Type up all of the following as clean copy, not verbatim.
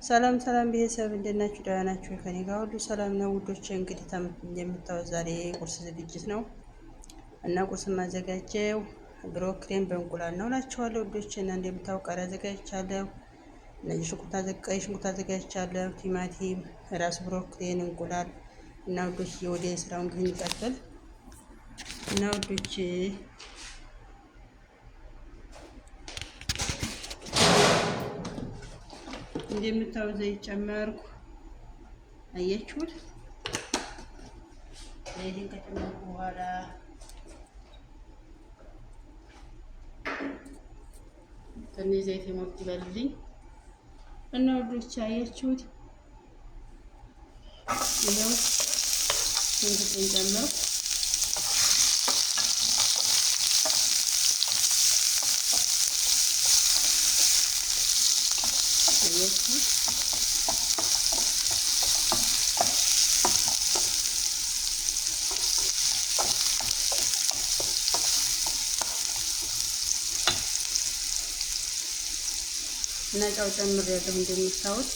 ሰላም ሰላም ቤተሰብ፣ እንዴት ናችሁ? ደህና ናችሁ? ከኔ ጋር ሁሉ ሰላም ነው ውዶቼ። እንግዲህ እንደምታዩት ዛሬ ቁርስ ዝግጅት ነው እና ቁርስ የማዘጋጀው ብሮኮሊን በእንቁላል ነው እላችኋለሁ ውዶቼ። እና እንደምታዩት ቃሪያ አዘጋጅቻለሁ፣ ነጭ ሽንኩርት፣ ቀይ ሽንኩርት አዘጋጅቻለሁ፣ ቲማቲም፣ ራስ ብሮኮሊን፣ እንቁላል እና ውዶቼ ወደ ስራው እንግዲህ እንቀጥል እና ውዶቼ እንደምታዩት ዘይት ጨመርኩ። አያችሁት? ዘይቴን ከጨመርኩ በኋላ ትንሽ ዘይት ሞቅ ይበልልኝ እና ውዶች አያችሁት? ይኸው ሽንኩርቱን ጨመርኩ። አያችሁት? እና ጨው ጨምሬያለሁ እንደምታዩት።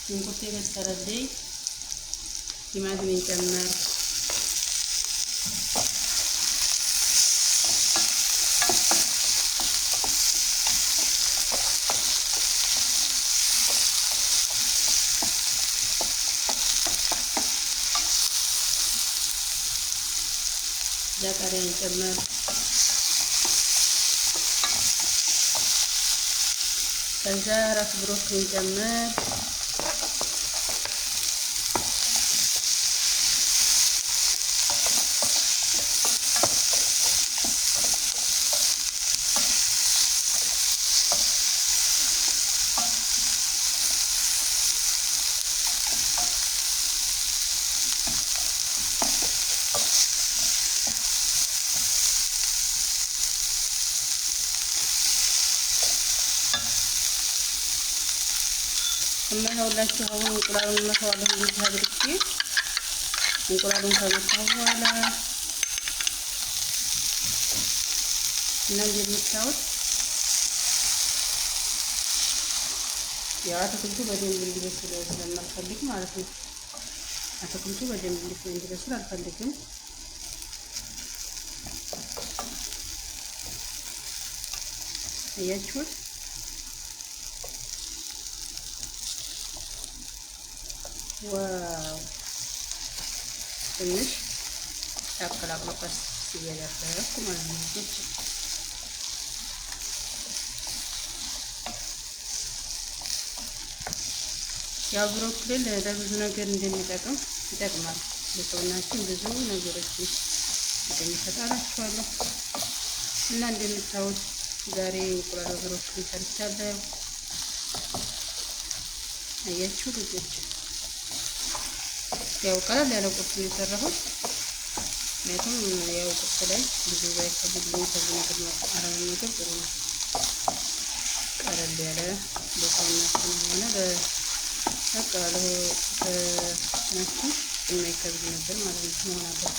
ሽንኩርት የበሰለልኝ ቲማቲሜን ጨመርኩ። ቃሪያን ጨመርኩ። ከዛ ራስ ብሮኮሊን ጨመርኩ። እና ይኸውላችሁ አሁን እንቁላሉን እመታዋለሁ። እንደዚህ አድርጌ እንቁላሉን ከመታሁ በኋላ እና እንደምታዩት ያው አትክልቱ በደንብ እንዲበስል ስለማልፈልግ ማለት ነው። አትክልቱ በደንብ እንዲበስል አልፈልግም። አያችሁት? Wow! ትንሽ አቀላቅሎ ቀስ እያደረኩ ማለት ነው። ያው ብሮኮሊ ለብዙ ነገር እንደሚጠቅም ይጠቅማል። ለሰውናችን ብዙ ነገሮችን እንደሚሰጥ እላችኋለሁ። እና እንደምታዩት ዛሬ እንቁላል ብሮኮሊ ሰርቻለሁ። አያችሁ ልጆች፣ ያው ቀለል ያለ ቁርስ ነው የሰራሁት። ምክንያቱም ያው ቁርስ ላይ ብዙ ባይከብድ የሚከብድ ነገር አለመመገብ ጥሩ ነው። ቀለል ያለ ለሰውናችን ሆነ በቃ ለሰውናችን የማይከብድ ነገር ማለት ነው መሆን አለበት።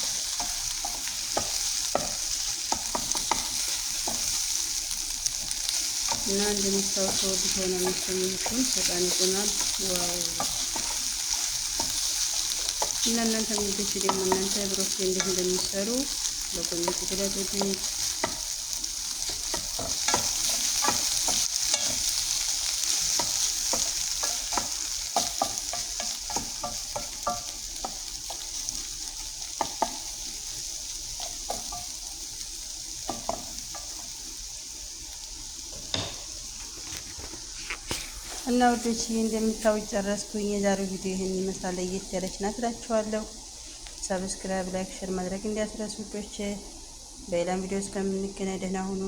እና እንደምታዩት ተወድ ሆነ መሰለኝ በጣም ይጥማል። Wow! እና እናንተ ልጆች ደግሞ እናንተ ብሮኮሊ እንዴት እንደሚሰሩ በ comment ግለጹልኝ። እና ውዶች እንደምታዩት ጨረስኩኝ። የዛሬው ቪዲዮ ይህን ይመስላል። ለየት ያለች ናት እላችኋለሁ። Subscribe፣ like፣ share ማድረግ እንዳትረሱ ውዶች። በሌላም ቪዲዮ እስከምንገናኝ ደህና ሁኑ።